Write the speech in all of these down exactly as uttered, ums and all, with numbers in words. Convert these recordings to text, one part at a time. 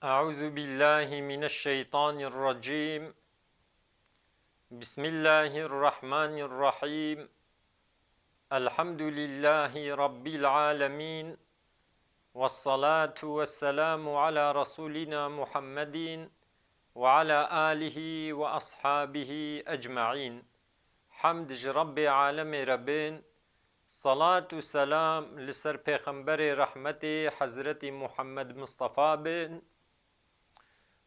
أعوذ بالله من الشيطان الرجيم. بسم الله الرحمن الرحيم. الحمد لله رب العالمين. والصلاة والسلام على رسولنا محمد وعلى آله وأصحابه أجمعين. Hemd ji Rebbê alemê re bin, salat û selam li ser Pêxemberê rehmetê Hezretî Muhammed Mistefa bin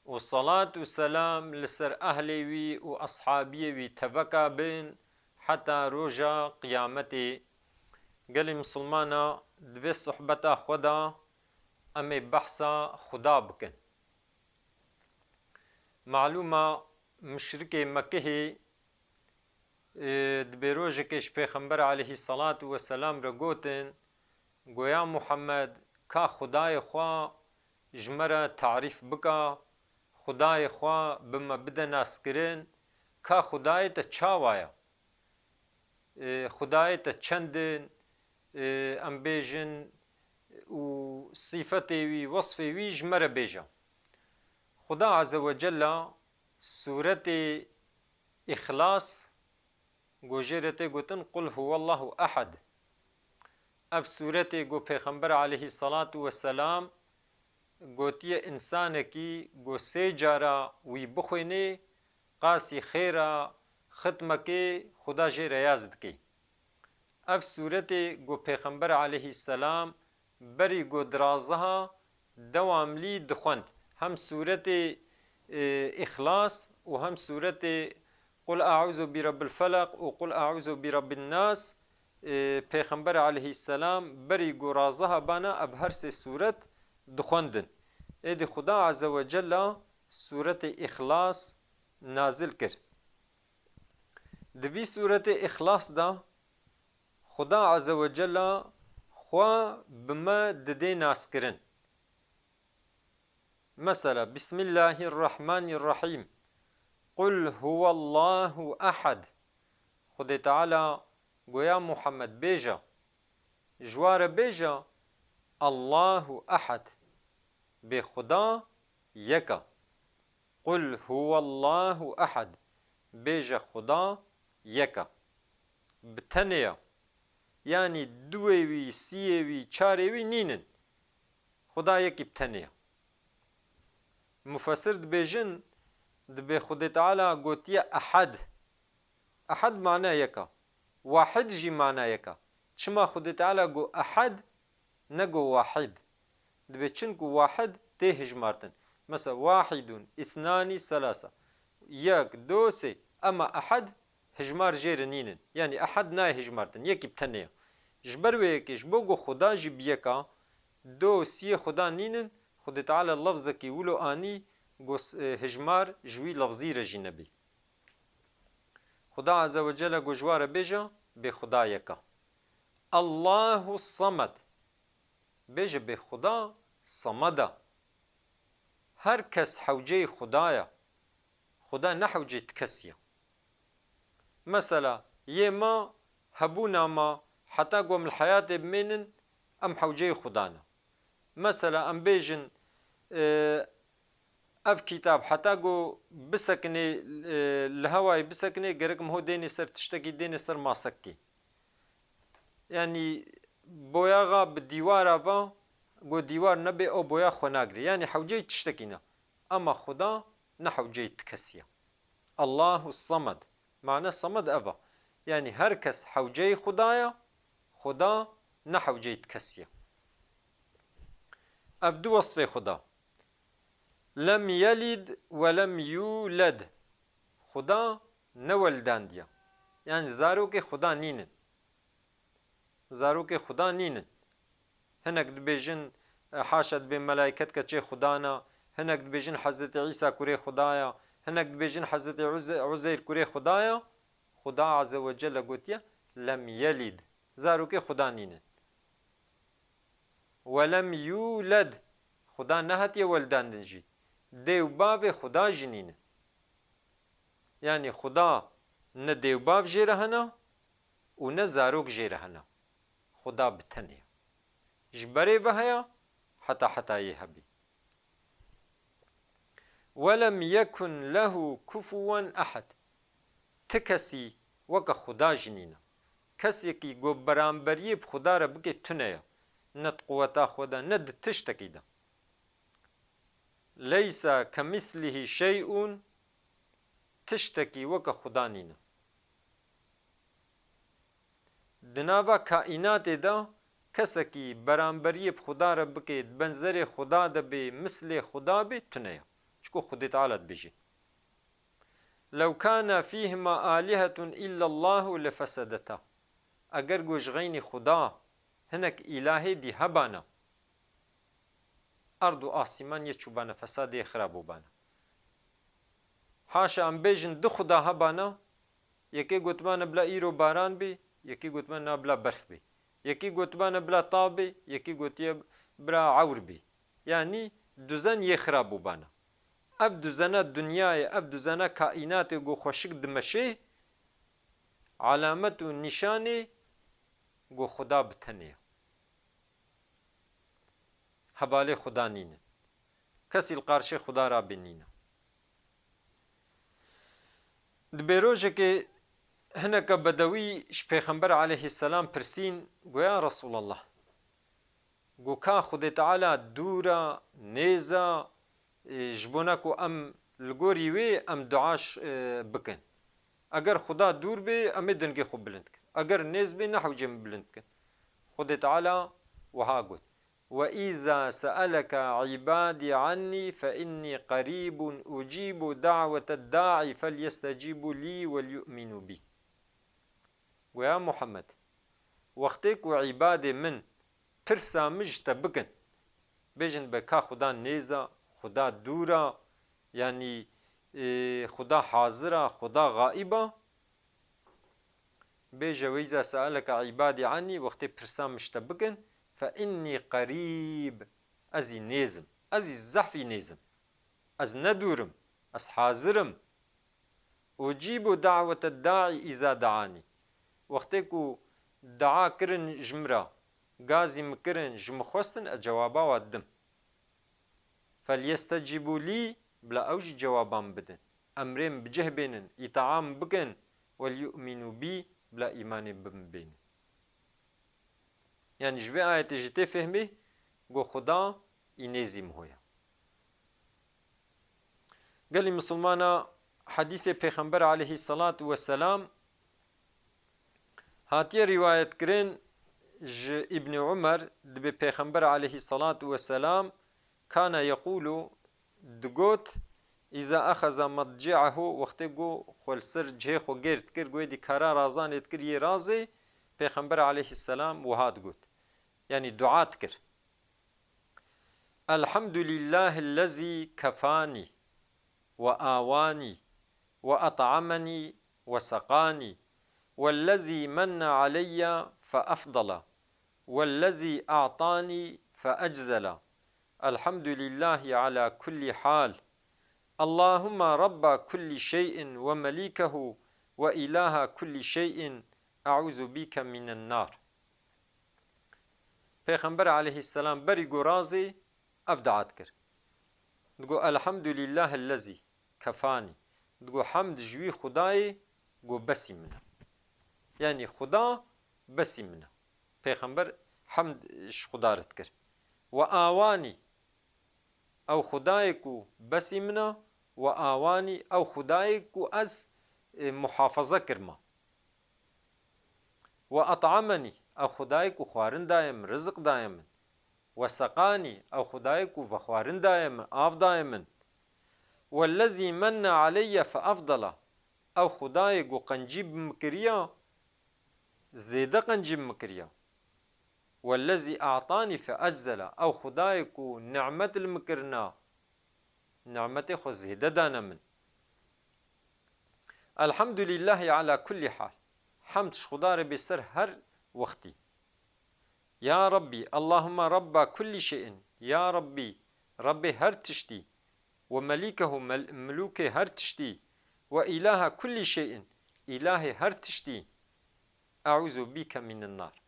û salat û selam li ser ehlê wî û eshabiyê wî teveka bin heta roja qiyametê. Gelî misilmana, di vê sohbeta xwe de em ê behsa Xuda bikin. Malûma muşrikê Mekihê, e, di bêrojekê ji Pêxember aleyhî selatu weselam re gotin, goya Muhammed, ka Xudayê xwe ji me re tarîf bika, Xudayê xwe bi me bide naskirin, ka Xudayê te çawa ye? E, Xudayê te çend in, e, em bêjin, û sîfetê wî, wesfê wî ji me re bêje. Xuda Azze ve Cella sûretê Îxlas, ku jê re tê gotin Qul huwallahu ehad. Ev sûretê ku Pêxember aleyhî selatu weselam gotiye însanekî ku sê cara wî bixwênê, qasî xêra xitmekê Xuda jê re yaz dike. Ev sûretê ku Pêxember aleyhî selam berî ku diraziha dewamlî dixwend. Hem sûretê, e, Îxlas û hem sûretê Qul e'ûzu bi Rabbil Felaq û Qul e'ûzu bi Rabbin Nas, e, Pêxember aleyhî selam berî ku raziha bana ev her sê sûret dixwendin. Êdî Xuda Azze ve Cella sûretê Îxlas nazil kir. Di vî sûretê Îxlas de Xuda Azze ve Cella xwe bi me didê naskirin. Mesela, Bismillahirrahmanirrahîm. Qul huwallahu ehad. Xwedê Teala goya Muhammed bêje, ji wa re bêje, Allahu ehad. Bê Xuda yek e. Qul huwallahu ehad. Bêje Xuda yek e. Bi tenê ye. Yanî duwê wî, siyê wî, çarê wî nînin. Xuda yekî bi tenê ye. Mufesir dibêjin, dibê Xwedê Teala gotiye ehad. Ehad mane yek e. Wahid jî mane yek e. Çima Xwedê Teala got ehad, ne got wahid? Dibê çinku wahid tê hijmartin. Mesela wahidun, isnani, selasa. Yek, do, sê. Ema ehad hijmar jê re nînin. Yanî ehad nayê hijmartin. Yekî bi tenê ye. Ji ber wê yekê, ji bo ku Xuda jî bi yek e, do, siyê Xuda nînin, Xwedê Teala lefzekî wilo anî ku s-, e, hijmar ji wî lefzî re jî nebî. Xuda Azze ve Celle ku ji wa re bêje, bê Xuda yek e. Allahu Samed. Bêje bê Xuda Samed e. Her kes hewceyê Xuda ye. Xuda ne hewceyê ti kesî ye. Mesela, yê me hebûna me heta ku em li heyatê bimênin, em hewceyê Xuda ne. Mesela, em bêjin, e, ev kitab heta ku bisekinê, e, li hewayê bisekinê, gerek em ho dênê ser tiştekî, dênê ser masekê. Yanî boyaxa bi dîwara ve, ku dîwar nebe, ew boya xwe nagire. Yanî hewceyê tiştekî ne. Ema Xuda ne hewceyê ti kesî ye. Allahu Samed. Mane Samed ev e. Yanî her kes hewceyê Xuda ye, Xuda ne hewceyê ti kesî ye. Ev du wesfê Xuda. Lem yelid ve lem yuled. Xuda ne weldandiye. Yanî zarokê Xuda nînin. Zarokê Xuda nînin. Hinek dibêjin, e, haşa dibê melayket keçê Xuda ne, hinek dibêjin Hezretî Îsa kurê Xuda ye, hinek dibêjin Hezretî Uze-, Uzeyr kurê Xuda ye. Xuda Azze ve Celle gotiye, lem yelid. Zarokê Xuda nînin. Welem yuled. Xuda nehatiye weldandin jî. Dê û bavê Xuda jî nînin. Yanî Xuda ne dê û bav jê re hene û ne zarok jê re hene. Xuda bi tenê ye. Ji berê ve heye, heta hetayê hebî. Welem yekun lehu kufuwen ehad. Ti kesî weke Xuda jî nîne. Kesekî ku beramberiyê bi Xuda re bike tune ye. Ne di quweta xwe de, ne di tiştekî de. Leysa kemîslihî şey'un, tiştekî weke Xuda nîne. Di nava kaînatê de kesekî beramberiyê bi Xuda re bike, di benzerê Xuda de bê, mislê Xuda bê, tune ye. Çiku Xwedê Teala dibêje: "Lew kana fîhima alihetun illallahu lefesedeta." Eger ku ji xeynî Xuda hinek îlahê dî hebana, erd û asîman yê çûbane fesadê, yê xirab bûbane. Haşa em bêjin du Xuda hebana, yekê gotibane bila îro baran bê, yekê gotibane na bila berf bê. Yekê gotibane bila tav bê, yekê gotiye bila ewr bê. Yanî duzen yê xirab bûbane. Ev duzena dinyayê, ev duzena kaînatê ku xweşik dimeşê, alamet û nîşanê ku Xuda bi tenê ye. Hevalê Xuda nîne. Kesî li qarşê Xuda rabê nîne. Di bêrojekê hineke bedewî ji Pêxember aleyhisselam pirsîn, got: "Ya Resulallah, got ka Xwedê Teala dûr e, nêz e, e, ji bona ku em li gorî wê em dua ş-, e, bikin. Eger Xuda dûr bê, em ê dengê xwe bilind kin. Eger nêz bê, nehewce em bilind kin." Xwedê Teala wiha got: "Ve îza seeleke îbadî annî fe innî qerîbun ucîbu da'wete da'i felyestecîbu lî welyu'minu bî." Got: "Ya Muhammed, wextê ku îbadê min pirsa min ji te bikin, bêjin be ka Xuda nêz e, Xuda dûr e, yanî, e, Xuda hazir e, Xuda xaîb e, bêje: Ve îza seeleke îbadî annî, wextê pirsa min ji te bikin, fe innî qerîb, ez î nêz im, ez î zehfî nêz im. Ez ne dûr im, ez hazir im." "Ucîbu da'wete da'i îza da'anî." Wextê ku dua kirin ji min re, gazî min kirin, ji min xwestin, ez cewaba wan didim. "Felyestecîbû lî", bila ew jî cewaba min bidin. Emrê min bi cih bênin, îtaa min bikin, "welyu'minu bî", bila îmanê bi min bênin. Yanî ji vê ayetê jî tê fehmê ku Xuda î nêzî min hoya. Gelî misilmana, hedîsê Pêxember aleyhisselatu vesselam hatiye rîwayetkirin ji Îbnî Umer, dibê Pêxember aleyhisselatu vesselam kana yekûlu, digot: "Îza exeza madci'ehu", wextê ku xwe li ser cihê xwe gêr dikir, ku êdî kara razanê dikir yê razê, Pêxember aleyhisselam wiha digot. Yanî dua dikir. "Elhamdulillahillezî kefanî ve awanî ve et'amenî ve seqanî vellezî menne aleyye fe efdala vellezî a'tanî fe eczela. Elhamdulillahî ala kullî hal. Allahumma rabba kullî şey'in ve melîkehu ve ilaha kullî şey'in, e'ûzu bîke minen nar." Pêxember aleyhisselam berî ku razê ev dua dikir. Digo: "Elhamdulillahillezî kefanî." Digo: "Hemd ji wî Xudayê ku besî min e." Yanî Xuda besî min e. Pêxember hemd ji Xuda re dikir. "Ve awanî", ew Xudayê ku besî min e, "ve awanî", ew Xudayê ku ez, e, muhafaza kirma. "Ve et'amenî", ew Xudayê ku xwarin daye min, riziq daye min. "Ve seqanî", ew Xudayê ku vexwarin daye min, av daye min. "Vellezî menne aleyye fe efdala", ew Xudayê ku qencî bi min kiriya, zêde qencî bi min kiriya. "Vellezî a'tanî fe eczela", ew Xudayê ku nimet li min kirina, nimetê xwe zêde dane min. "Elhamdulillahî ala kullî hal." Hemd ji Xuda re bê ser her wextî. "Ya Rabbî, Allahumma rabba kullî şey'in." Ya Rabbî, Rebbê her tiştî. "Ve melîkehu", mel-, milûkê her tiştî. "Ve ilaha kullî şey'in", îlahê her tiştî. "E'ûzu bîke mînen nar."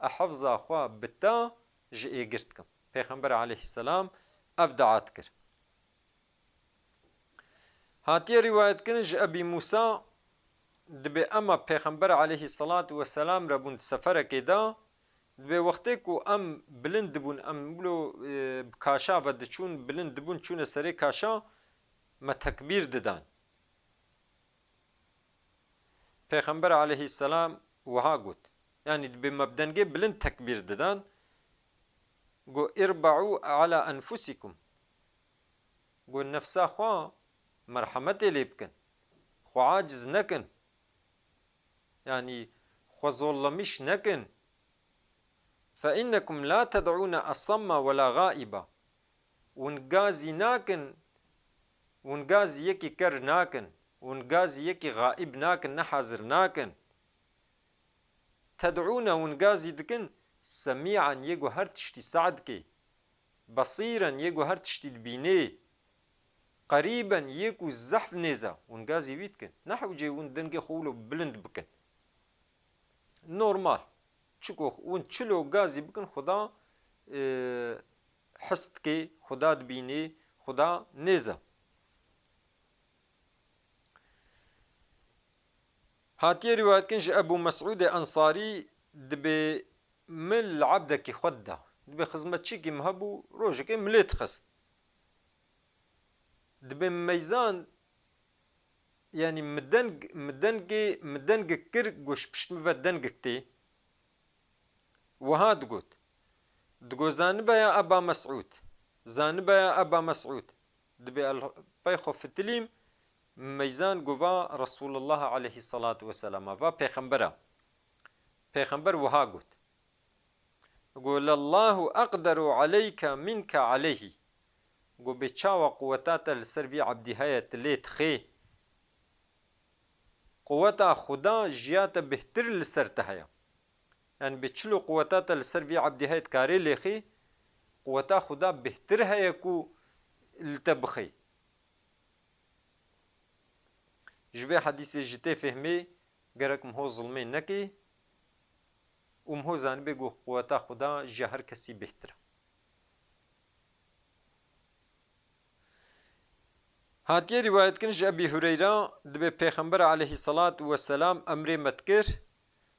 Ez hefza xwe bi te ji êgir dikim. Pêxember aleyhisselam ev dua dikir. Hatiye rîwayetkirin ji Ebî Mûsa, dibê ema Pêxember aleyhisselatu vesselam re bûn di seferekê de, dibê wextê ku em bilind dibûn, em wilo, e, bi kaşa ve diçûn, bilind dibûn, çûne serê kaşa, me tekbîr didan. Pêxember aleyhisselam wiha got, yanî dibê me bi dengê bilind tekbîr didan, got, "Îrbe'û ala enfusikum." Got, "Nefsa xwe merhemetê lê bikin. Xwe aciz nekin. Yanî xwe zollemîş nekin. Fe innekum la ted'ûne esamma we la gaiba." Hûn gazî nakin, hûn gazî yekî ker nakin, hûn gazî yekî gaib nakin, ne hazir nakin. Ted'ûne, hûn gazî dikin, semî'an, yê ku her tiştî seh dike. Besîren, yê ku her tiştî dibînê. Qerîben, yê ku zehf nêz e, hûn gazî wî dikin. Ne hewcê hûn dengê xwe wilo bilind bikin. Normal. Çiko hûn çilo gazî bikin, Xuda, e, his dike, Xuda dibînê, Xuda nêz e. Hatiye rîwayetkirin ji Ebû Mesûdê Ensarî, dibê min li ebdekî xwe dida. Dibê xizmetçîkî min hebû, rojekê min lê dixist. Dibê min meyzand, yanî min deng, min dengê, min dengek kir, got ji pişt min ve dengek tê. Wiha digot, digot, "Zanibe ya Eba Mes'ûd, zanibe ya Eba Mes'ûd." Dibê el pey xwe fitilîm, meyzan, got, "Va Resulullah aleyhissalatu vesselam, va Pêxembera." Pêxember wiha got, got, "Lallahu aqderu aleyke minke aleyhi." Got, "Bê çawa quweta te li ser vî ebdî heye, tu lê dixê?" Quweta Xuda ji ya te bêhtir li ser te heye. Yanî bê çilo quweta te li ser vî ebdî heye dikarê lêxî, quweta Xuda bêhtir heye ku li te bixê. Ji vê hedîsê ji tê fehmê gerek miho zilmê nekê û miho zanibê ku quweta Xuda ji ya her kesî bêhtir e. Hatiye rîwayetkirin ji Ebî Hureyra, dibê Pêxember aleyhisselatu vesselam emrê me dikir,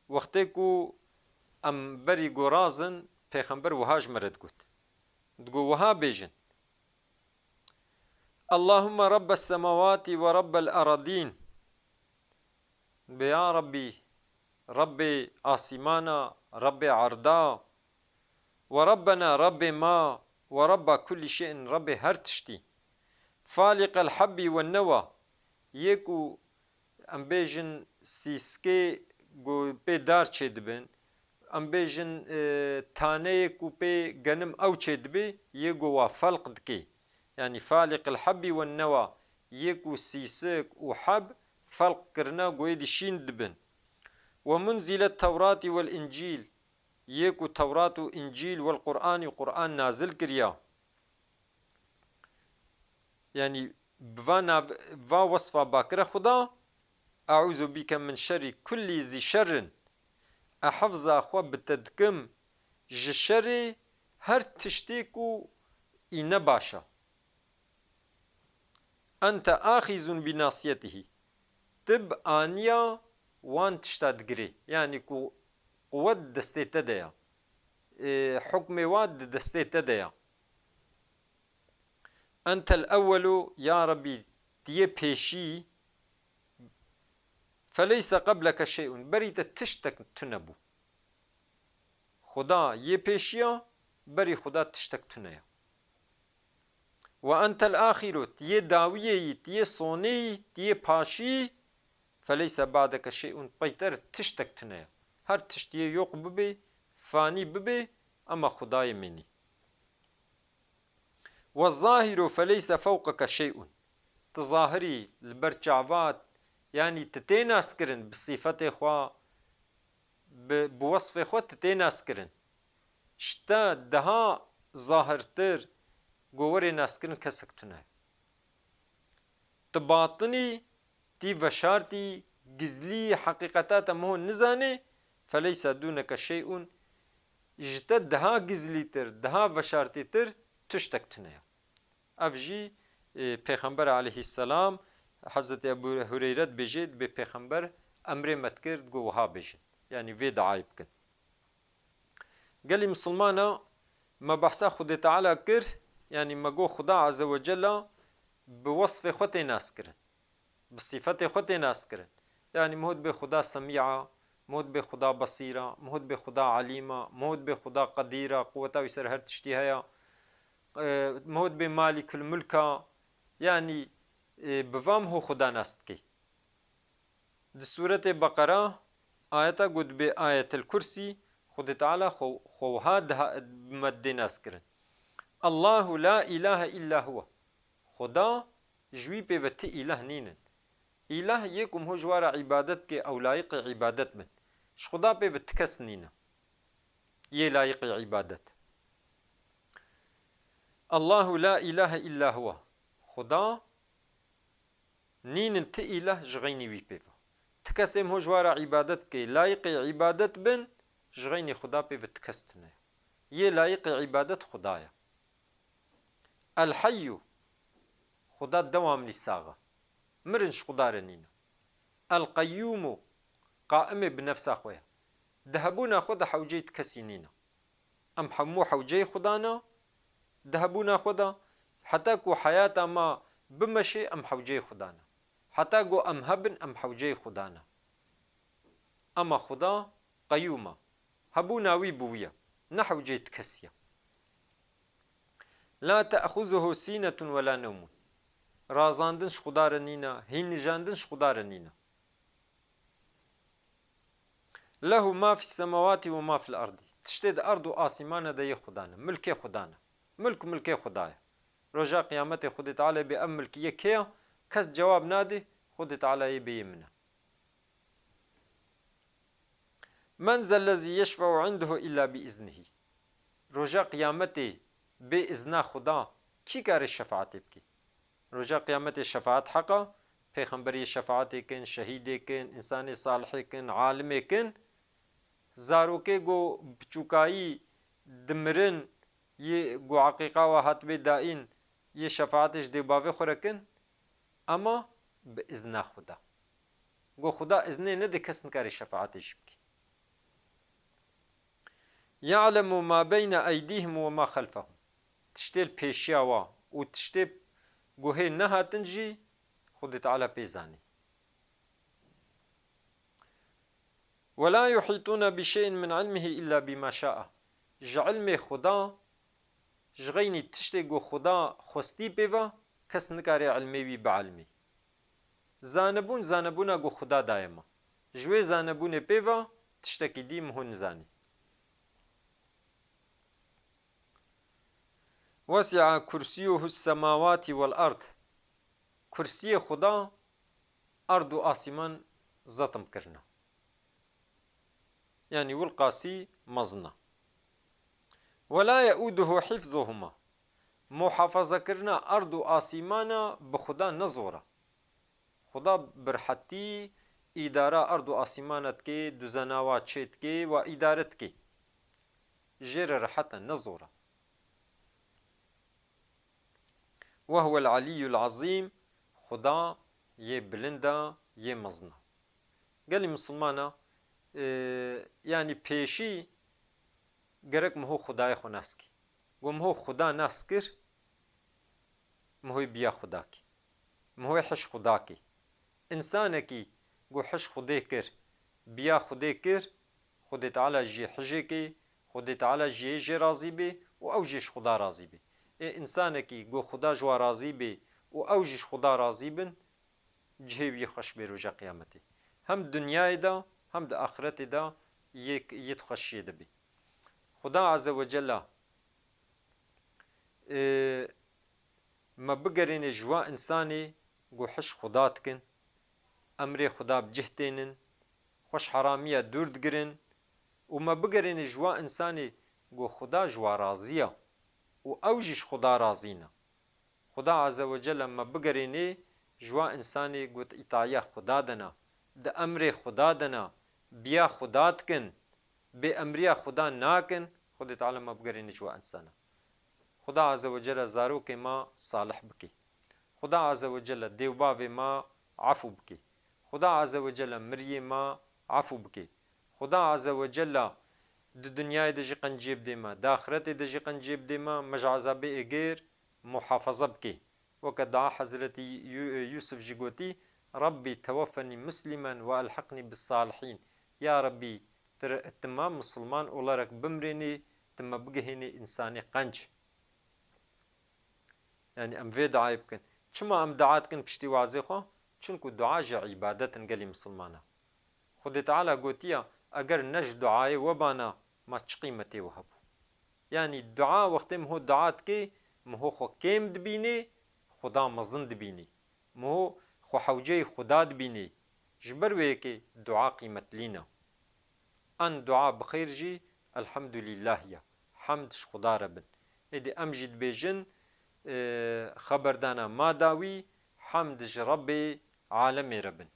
wextê ku em berî gorazin, Pêxember wiha ji me re digot. Digot, "Wiha bêjin, Allahümme Rabbes semawati ve Rabbel eradîn." Dibê, "Ya Rabbî, Rebbê asîmana, Rebbê erda, we Rebbena, Rebbê ma, we Rebba kullî şey'in, Rebbê her tiştî. Faliqel habbî wen newa, yê ku em bêjin sîskê ku pê dar çêdibin, em bêjin, e, taneyê ku pê genim ew çêdibê, yê ku wa felq dikê." Yanî faliqil habbî wen newa, yê ku sîsik û heb felq kirine, ku êdî şîn dibin. "Ve munzîlet tewratî vel încîl", yê ku Tewrat û Încîl, "vel Qur'anî", Qur'an nazil kiriya. Yanî bi va nav-, va wesfa bakire Xuda, "Eûzu bîke min şerî kullî zî şerrin." E, hifza xwe bi te dikim ji şerê her tiştê ku î ne baş e. "Ente axîzun bi nasiyetihî." Tu bi aniya wan tişta digirê. Yanî ku quwet di destê te de ya. E, hukmê wa di destê te de ya. "Entel ewwelu", ya Rebbî, tu yê pêşî, "feleyse qebleke şey'un", berî te tiştek tune bû. Xuda yê pêşiya, berî Xuda tiştek tune ye. "Ve entel axiru", tu yê dawiyê yî, tu yê sonê yî, tu yê paşî, "feleyse ba'deke şey'un", peyter tiştek tune ye. Her tişt yê yok bibe, fanî bibe, ema Xuda yê mênî. "Ve zahiru feleyse fewqeke şey'un." Tu zahirî li ber çavat, yanî tu tê naskirin bi sîfetê xwe, bi, bi wesfê xwe tu tê naskirin. Ji te daha zahirtir, ku werê naskirin kesek tune. Tu batinî, tî veşartî, gizlî, heqîqeta te miho nizanê, "feleyse dûneke şey'un", ji te daha gizlîtir, daha veşartîtir tiştek tune ye. Ev jî, e, Pêxember aleyhisselam Hezretî Ebu Hureyre dibêje, dibê Pêxember emrê me dikir, digo wiha bêjin. Yanî vê diayê bikin. Gelî misilmana, me behsa Xwedê Teala kir, yanî me got Xuda Azze ve Cella bi wesfê xwe tê naskirin. Bi sîfetê xwe tê naskirin. Yanî miho dibê Xuda Semî a, miho dibê Xuda Besîr a, miho dibê Xuda Elîm a, miho dibê Xuda Qedîr a, quweta wî ser her tiştî heye. E, miho dibê Malîkul Mulk a. Yanî, e, bi van miho Xuda nas dikê. Di sûretê Beqera ayeta ku dibê Ayetel Kursî, Xwedê Teala xwe, xwe wiha diha-, bi me dê nas kirin. Allahu la ilahe illa huwe. Xuda ji wî pê ve ti îlah nînin. Îlah yê ku miho ji wa re îbadet bike ew layiqê îbadet bin. Ji Xuda pê ve ti kes nîne. Yê layiqê îbadet. Allahu la ilahe illa huwe. Xuda nînin ti îlah ji xeynî wî pê ve. Ti kesê miho ji wa re îbadet bike, layiqê îbadet bin, ji xeynî Xuda pê ve ti kes tune ye. Yê layiqê îbadet Xuda ye. El Heyyu, Xuda dewamlî sax e. Mirin ji Xuda re nîne. El Qeyyûmu, qaimê bi nefsa xwe ye. Di hebûna xwe de hewceyî ti kesî nîne. Em hemû hewceyê Xuda ne, di hebûna xwe de, heta ku heyata me bimeşê, em hewceyê Xuda ne. Heta ku em hebin, em hewceyê Xuda ne. Ema Xuda qeyûm e. Hebûna wî bi wî ye. Ne hewceyê ti kesî ye. La te'xuzuhu sînetun we la newmun. Razandin ji Xuda re nîne, hînijandin ji Xuda re nîne. Lehu ma fis semawati we ma fil erdî. Tiştê di erd û asîmane de yê Xuda ne. Milkê Xuda ne. Milk milkê Xuda ye. Roja Qiyametê Xwedê Teala bê ev milk yê kê ye? Kes cewab nadê, Xwedê Teala yê bê yê min e. Men zellezî yeşfe'u indehu illa bi iznihî. Roja Qiyametê bê izna Xuda kî kare şefaetê bike? Roja Qiyametê şefaet heq e, pêxemberê şefaetê kin, şehîdê kin, însanê salihê kin, alimê kin. Zarokê ku piçûkayî dimirin, yê ku eqîqa we hatibê dayîn, yê şefaetê ji dê bavê xwe re kin, ema bi izna Xuda. Ku Xuda iznê nede, kes nikare şefaetê jî bike. Ya'lemu ma beyne eydîhim we ma xelfehum. Tiştê li pêşiya wa û tiştê ku hê nehatin jî Xwedê Teala pê zanî. Ve la yuhîtûne bi şey'in min ilmihi illa bima şa'a. Ji ilmê Xuda, ji xeynî tiştê ku Xuda xwestî pê ve, kes nikare ilmê wî bielimî. Zanebûn, zanebûna ku Xuda daye me. Ji wê zanebûnê pê ve tiştekî dî min hûn nizanî. Wesi'a kursiyuhu semawati vel ard. Kursiyê Xuda erd û asîman zetim kirine. Yanî wilqasî mezin e. Ve la ye'uduhu hifzuhuma. Muhafazekirina erd û asîmana bi Xuda ne zor e. Xuda bi rehetî îdara erd û asîmana dike, duzena wa çê dike, wa îdare dike. Jê re rehet e, ne zor e. Ve huvel aliyyul azîm, Xuda yê bilind e, yê mezin e. Gelî misilmana, e, yanî pêşî gerek miho Xudayê xwe nas kî. Ku miho Xuda nas kir, mihoyê biya Xuda kî. Mihoyê hiş Xuda kî. Însanekî ku hiş Xwedê kir, biya Xwedê kir, Xwedê Teala jê hijê kê, Xwedê Teala jê jê razî bê û ew jî ji Xuda razî bê. Ê însanekî ku Xuda ji wa razî bê û ew jî ji Xuda razî bin, cihê wî xweş bê roja qiyametê. Hem dinyayê de, hem di axiretê de yê, yê di xweşiyê de bê. Xuda Azze ve Cella, e, me bigerêne ji wa însanê ku hiş Xuda dikin, emrê Xuda bi cih tênin, xweş heramiya dûr digirin û me bigerêne ji wa însanê ku Xuda ji wa razî ye û ew jî ji Xuda razî ne. Xuda Azze ve Celle me bigerêne ji wa însanê ku di îtaiya Xuda de ne, di emrê Xuda de ne, biya Xuda dikin, bêemriya Xuda nakin, Xwedê Teala me bigerîne ji wa însana. Xuda Azze ve Celle zarokê me salih bike. Xuda Azze ve Celle dê û bavê me efû bike. Xuda Azze ve Celle miriyê me efû bike. Xuda Azze ve Celle di dinyayê de jî qenciyê bidê me, di axiretê de jî qenciyê bidê me, me ji azabê êgêr muhafaza bike. Weke dua Hezretî Yû-, Yûsif jî gotî, Rabbî teweffenî muslimen ve elhiqnî bis salihîn. Ya Rabbî, tu, tu me misilman olarak bimrênî, tu me bigihênî însanê qenc. Yani em vê duayê bikin. Çima em dua dikin piştî wazê xwe? Çunku dua jî îbadet in gelî misilmana. Xwedê Teala gotiya, eger ne ji duayê we bana, ma çi qîmetê we hebû? Yani dua wextê min ho dua dikê, min ho xwe kêm dibînê, Xuda mezin dibînî. Min ho xwe hewceyê Xuda dibînî. Ji ber wê yekê dua qîmetlî ne. An dua bi xêr jî elhamdulîllah ya. Hemd ji Xuda re bin. Êdî em jî dibêjin, e, xeberdana ma dawî, hemd ji Rebbê alemê re bin.